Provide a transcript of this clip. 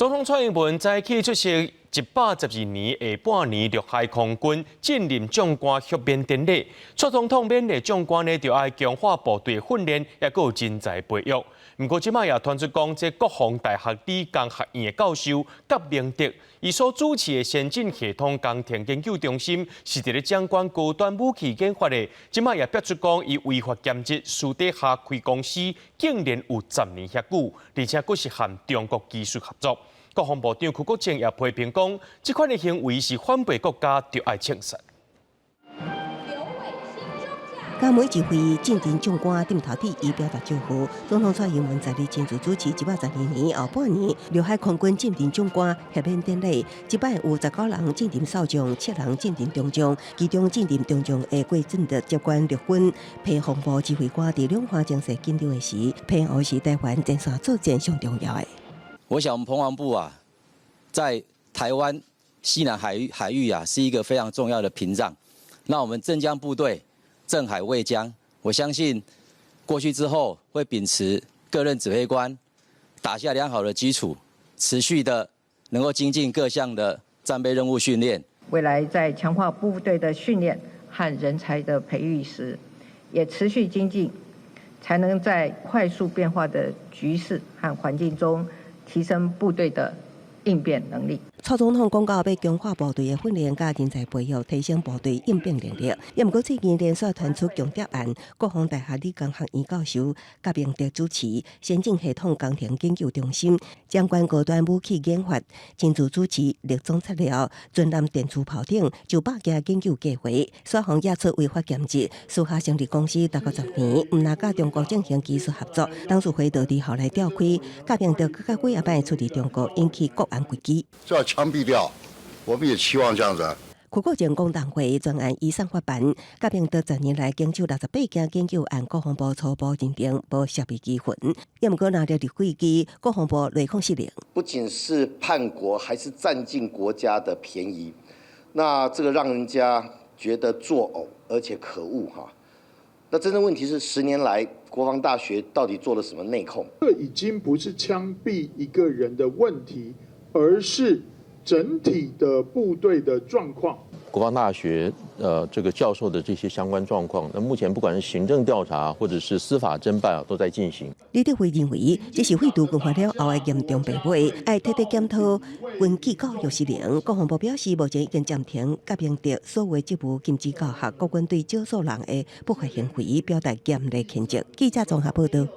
總統蔡英文早起出席112年下半年陸海空軍薦任將官豁免典禮。蔡總統勉勵將官呢，著愛強化部隊訓練，抑閣有人才培育。毋過這擺也傳出講，這國防大學理工學院的教授葛明德，伊所主持的先進系統工程研究中心是佇咧掌管高端武器研發的。這擺也爆出講，伊違法兼職，私底下開公司，竟然有10年遐久，而且閣是和中國技術合作。國防部長邱國正也批評講，這款的行為是反背國家，著愛懲罰。佮每一位薦任將官點頭致意表達祝賀。總統蔡英文在日親自主持112年後半年陸海空軍薦任將官豁免典禮。這擺有19人薦任少將，7人薦任中將，其中薦任中將的郭進德接管陸軍澎防部指揮官，佇兩岸情勢緊張的時，澎湖是台灣前線作戰上重要的。我想，我們澎防部啊，在台灣西南海域海域啊，是一個非常重要的屏障。那我們鎮江部隊鎮海衛疆，我相信過去之後會秉持各任指揮官打下良好的基礎，持續的能夠精進各項的戰備任務訓練。未來在強化部隊的訓練和人才的培育時，也持續精進，才能在快速變化的局勢和環境中提升部隊的應變能力。蔡總統講到，欲強化部隊的訓練佮人才培育，提升部隊應變能力。也毋過最近連續傳出共諜案，國防大學理工學院教授葛明德主持先進系統工程研究中心，掌管高端武器研發，親自主持陸總策略、專艦電磁炮等數百件研究計劃。雙方也出違法兼職，私下成立公司超過10年，毋但佮中國進行技術合作，董事會就佇後來調開，葛明德閣較幾仔擺出入中國，引起國安危機。槍斃掉，我們也期望這樣子。邱國正講黨會專案移送法辦，葛明德10年來經手68件研究案，國防部初步認定無涉密機份。也毋過若入飛機，國防部內控失靈。不僅是叛國，還是佔盡國家的便宜，那這個讓人家覺得作嘔，而且可惡哈。那真正問題是，10年來國防大學到底做了什麼內控？這已經不是槍斃一個人的問題，而是整體的部隊的狀況。國防大學這個教授的這些相關狀況，那目前不管是行政調查或者是司法偵辦啊，都在進行。李登輝認為，這是廢除軍法了後的嚴重敗筆，愛徹底檢討軍紀教育失靈。國防部表示，目前已經暫停葛明德所有職務，禁止教學，國軍對少數人的不法行為表達嚴厲譴責。記者綜合報道。